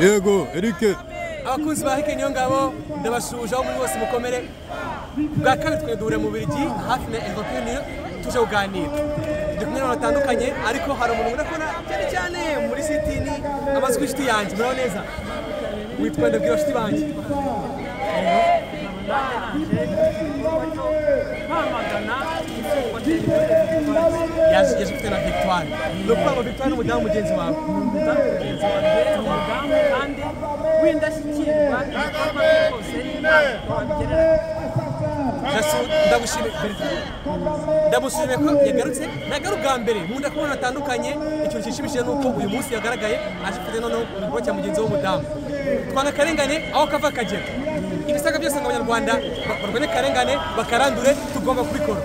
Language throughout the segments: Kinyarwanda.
Yego Eric. Abakunzi ba Hike Niyongabo ndabashuje aho muri bose mukomere. Bwa kabiri twe duhure mu Birigi hafi na European tuje kuganira. Ndi kumwe n'abantu batandukanye ariko hari umuntu ubona ko cyane cyane muri sitini amazwi inshuti yanjye muraho neza. Witwa ndabwira inshuti banjye. Yaje ufite na Victoire. Ni ukuvuga ngo Victoire ni umudamu mugenzi wawe. Umudamu mugenzi wanjye ni umudamu kandi w'indashyikirwa ibikorwa bye byose ntabwo wabigereranya. Ndamushimiye ko yagarutse nagaruka bwa mbere nkunda kubona atandukanye. Ikintu gishimishije ni uko uyu munsi yagaragaye aje ufite noneho igikorwa cya mugenzi w'umudamu. Twanga akarengane aho kava kagera. Ibisabwa byose ngo abanyarwanda barwanye akarengane bakarandure, tugomba kubikora.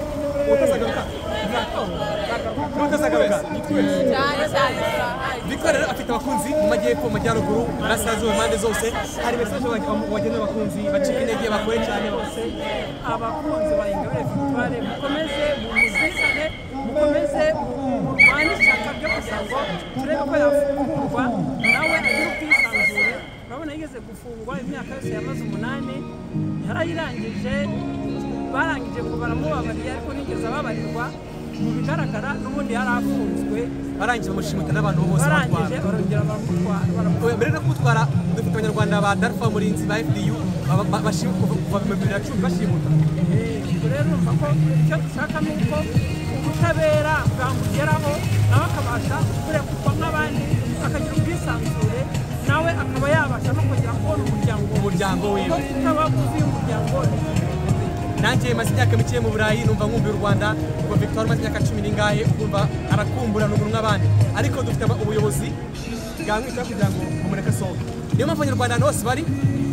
Utazagaruka utazagaruka. Victoire rero afite abakunzi mu majyepfo, mu majyaruguru, burasirazuba, impande zose. Hari message wagenera abakunzi bacika intege bakore cyane bose. Abakunzi ba Ingabire Victoire mukomeze mumuzirikane, mukomeze murwane ishyaka ryo kugira ngo turebe ko yafungurwa nawe agire ubwisanzure. Urabona yigeze gufungwa imyaka yose yamaze 8 yarayirangije, barangije ngo baramubabariye ariko nigeze ababarirwa. Mu bigaragara n'ubundi yari afunzwe, barangije bamushimuta n'abantu bose barangije barongera baramutwara. Mbere no kumutwara dufite abanyarwanda ba Darfa Murinzi ba FDU kuva mu 2010 bashimuta. Rero urumva ko icyo dushaka ni uko ubutabera bwamugeraho nawe akabasha kurekurwa nk'abandi, akagira ubwisanzure, nawe akaba yabasha no kongera kubona umuryango wiwe. Kutaba uzi umuryango. Nanjye maze imyaka mike mu Burayi numva nkumbuye u Rwanda. Ubwo Victoire maze imyaka 10 n'ingahe ukumva arakumbura n'umuntu nk'abandi, ariko dufite ubuyobozi bwamwitaho kugira ngo bumureke asohoke. Niyo mpamvu abanyarwanda bose bari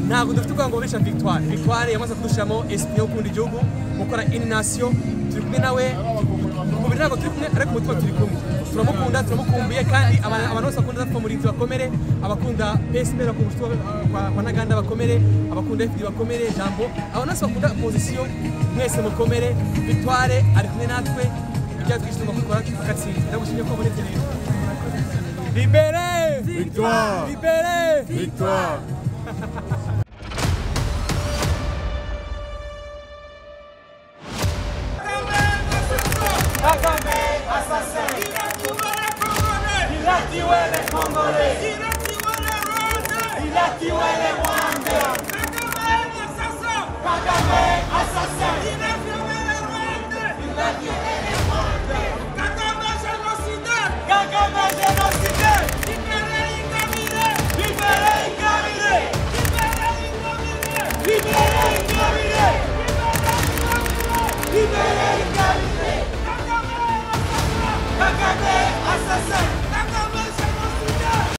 ntabwo dufite ubwango bubisha Victoire. Victoire yamaze kudushiramo esprit yo gukunda igihugu, gukora ination. Turi kumwe nawe umubiri ntabwo turi kumwe ariko umutima turi kumwe. Turamukunda, turamukumbuye kandi abantu bose bakunda Darfa Murinzi bakomere, abakunda PSP bakunda kwa Ntaganda bakomere, abakunda FD bakomere, Jambo, abantu bose bakunda opposition mwese mukomere. Victoire ari kumwe natwe, ibyo twishimiye gukora tukatsinda. Ndagushimiye ko wabonetse rero. Libérez Victoire! Libérez Victoire!